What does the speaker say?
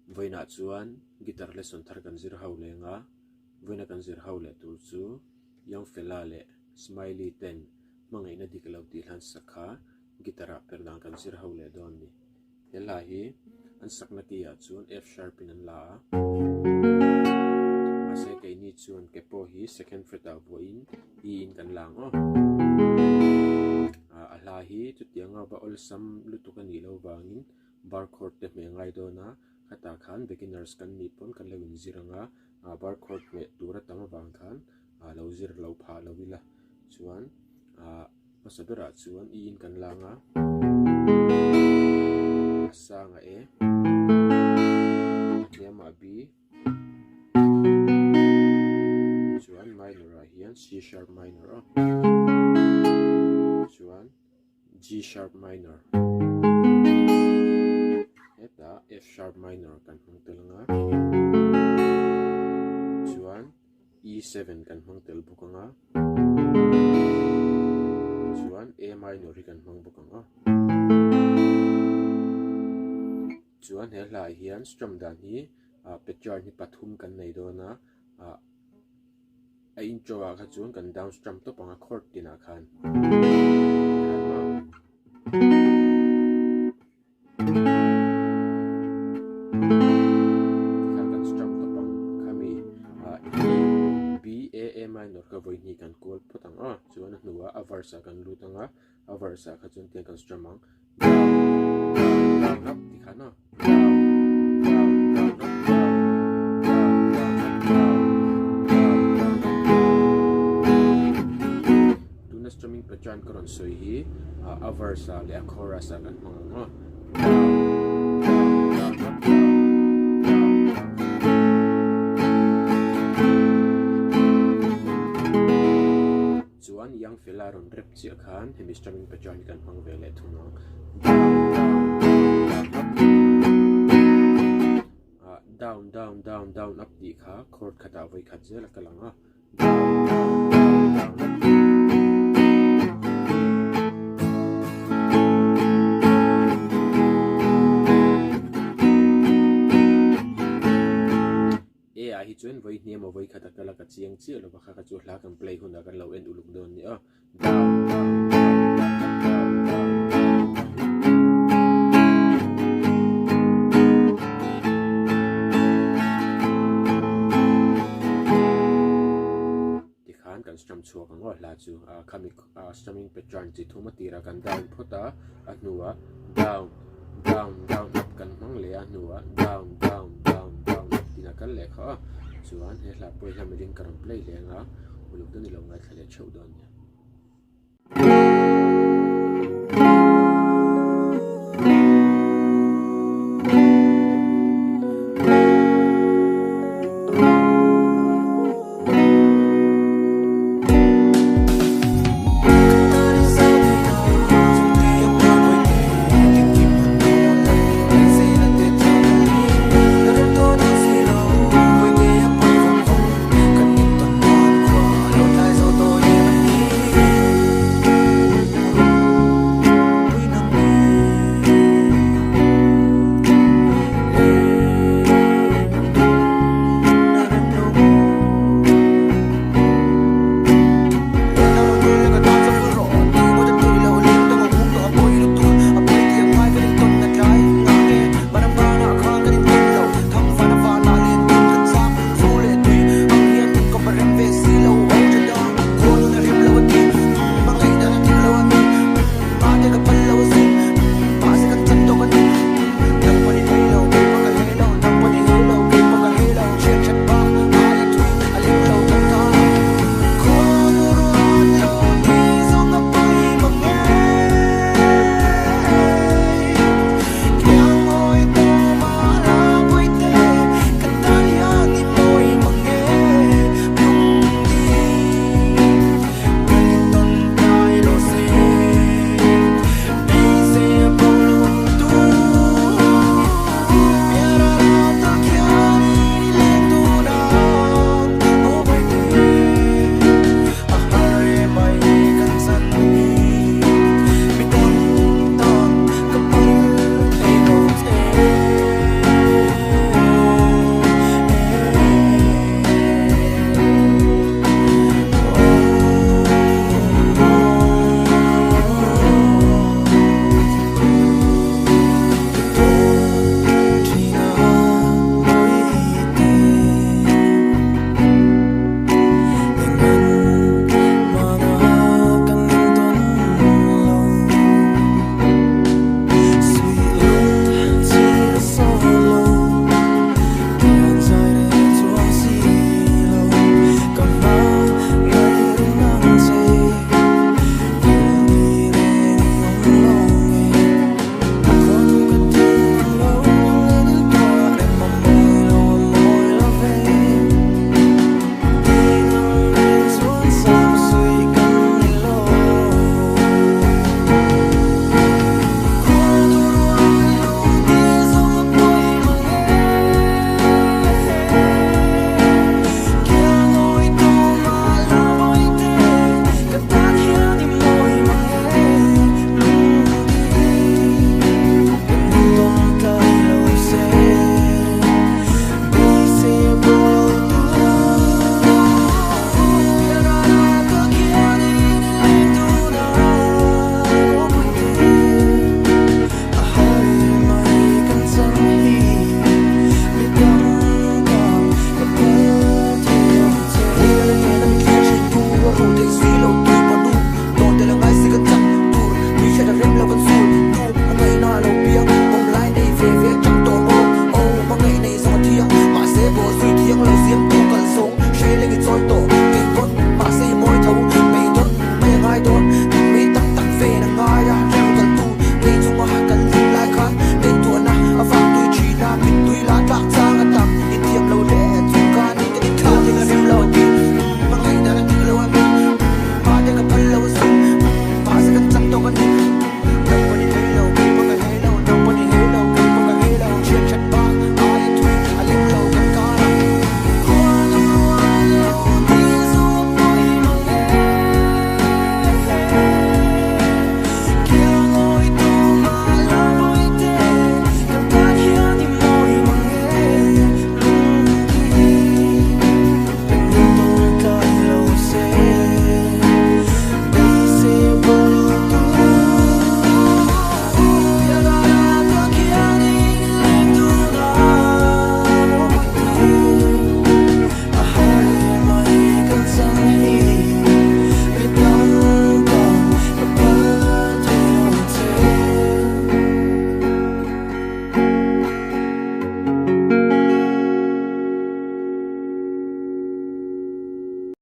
Vawiinah chuan guitar lesson thar kan zir ho leng a, vawiina kan zir ho leh tur chu Young Fella leh Smiley ten hmangaihna dik lo tih hlan sak kha guitar ah per dan kan zir ho leh dawn ni. He hla hi an sakna key ah chuan F sharp in an la a, mahse keini chuan ke pawh hi second fret ah vuahin E in kan la ang aw. A hla hi chutianga va awlsam lutuk a nih loh vangin bar chord te hmeh ngai dawn a, khatah khan beginners kan nih pawn kan lo inzir ang a, bar chord hmeh tur a tam avang khan lo zir lo phah lo ila chuan hmasa berah chuan i in kan lang a, a sang a e, a hniam ah b, chuan minor ah hian C sharp minor a, chuan. G sharp minor hetah F sharp minor kan hmang tel ang a chuan E7 kan hmang tel bawk ang a chuan A minor hi kan hmang bawk ang a chuan he hlai hian strum dan hi pattern hi pathum kan nei dawn a ah A intro ah kha chuan kan down strum tawp ang a chord tinah khan. Tikhan kan strum tawp ang khami E B A A minor kha vawi hnih kan kual phawt ang a chuan a hnuah a verse ah kan lut ang a a verse ah kha chuan tiang kan strum ang down down down up tikhan a. Tuna strumming pattern ka rawn sawi hi a verse ah leh a chorus ah kan hmang ang aw. Chuan Young Fella rawn rap chiah khan hemi strumming pattern hi kan hmang ve leh thung ang. Down down down down up tih kha chord khatah vawi khat zel a kal ang a. Down down down down up. A ah hi chuan vawi hniam a vawi khat a kal a ka chiang chiah lo va kha kha chu hla kan play hunah kan lo en uluk dawn nia. Down down down down up down down down down up. Tikhan kan strum chhuak ang aw hla chu khami strumming pattern chi thum a tirah kan down phawt a a hnuah down down down up kan hmang leh a hnuah down down down down up tiin a kal leh kha a chuan he hla pawh hi hla mirin ka rawn play leng a uluk dawn i lo ngaithla leh theuh dawn nia.